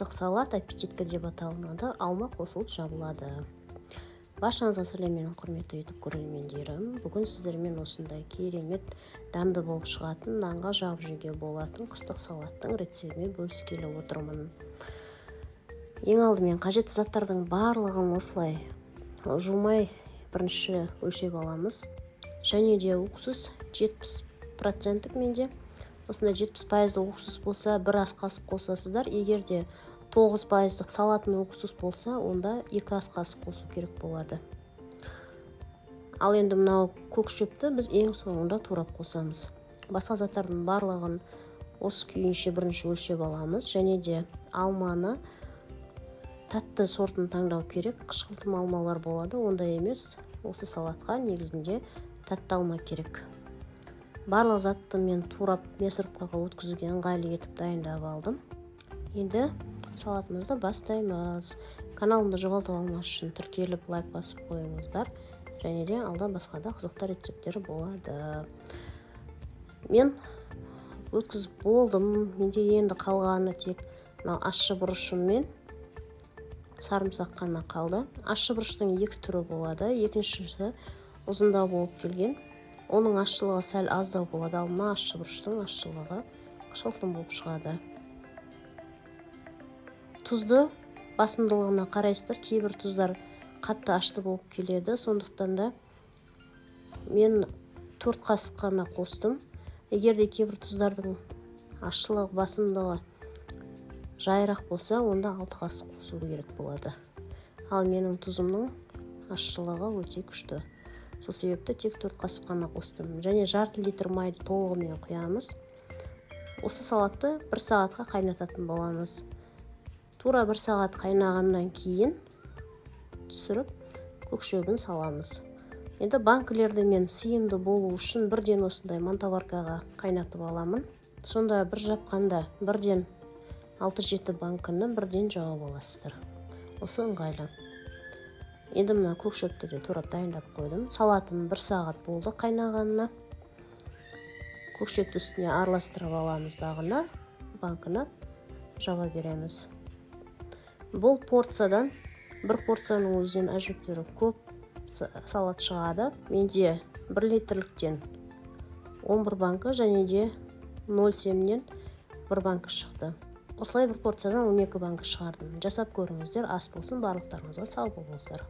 Қыстық салат аппетитка деп аталынады, алма қосылып жабылады. Баршаңызға сәлем, менің құрметті YouTube көрермендерім. Бүгін сіздермен осындай керемет дәмді болып шығатын, нанға жағып жеуге болатын қыстық салаттың рецептімен бөліскелі отырмын. Ең алдымен қажетті заттардың барлығын осылай жумай бірінші өлшеп аламыз. Және де уксус 70% менде. Осындай 70% уксус болса, бір ас қасық қосасыздар. Егер де 9% салатын уксус болса, онда 2 ас қасық қосу керек болады. Ал енді мынау көк шөпті біз ең соңында турап қосамыз. Басқа заттардың барлығын осы күйінше бірінші өлшеп аламыз. Және де алманы тәтті сортын таңдау керек. Қышқылтым алмалар болады, ондай емес. Осы салатқа негізінде тәтті алма керек. Барлық затты мен турап мясорубкаға өткізуге ыңғайлы етіп дайындап алдым. Енді салатымызды бастаймыз. Каналымды жоғалтып алмас үшін тіркеліп лайк басып қойыңыздар. Және де алда басқа да қызықты рецепттер болады. Мен өткізіп болдым. Менде енді қалғаны тек мынау ащы бұрышым мен сарымсақ қана қалды. Ащы бұрыштың екі түрі болады. Екіншісі ұзындау болып келген. Оның ащылығы сәл аздау болады, ал мына ащы бұрыштың ащылығы қышқылтым болып шығады. Тұзды басымдылығына қарайсыздар, кейбір тұздар қатты ашты болып келеді, сондықтан да мен 4 қасық қана қостым. Егер де кейбір тұздардың ащылығы басымдылығы жайырақ болса, онда 6 қасық қосу керек болады. Ал менің тұзымның ащылығы өте күшті. Сол себепті тек 4 қасық қана қостым. Және жарты литр майды толығымен құямыз. Осы салатты 1 сағатқа қайнататын боламыз. Тура 1 сағат қайнағаннан кейін түсіріп көк шөбін саламыз. Енді банкілерді мен сыйымды болу үшін бірден осындай мантоваркаға қайнатып аламын. Сонда бір жапқанда бірден 6-7 банкіні бірден жауып аласыздар. Осы ыңғайлы. Енді мына көк шөпті де турап дайындап қойдым. Салатым 1 сағат болды қайнағанына. Көк шөпті үстіне араластырып аламыз дағыны, банкіні жаба береміз. Бұл порциядан, бір порцияның өзінен әжептәуір көп салат шығады. Менде 1 литрліктен 11 банкі және де 0,7-нен 1 банкі шықты. Осылай бір порциядан 12 банкі шығардым. Жасап көріңіздер, ас болсын, барлықтарыңызға сау болыңыздар.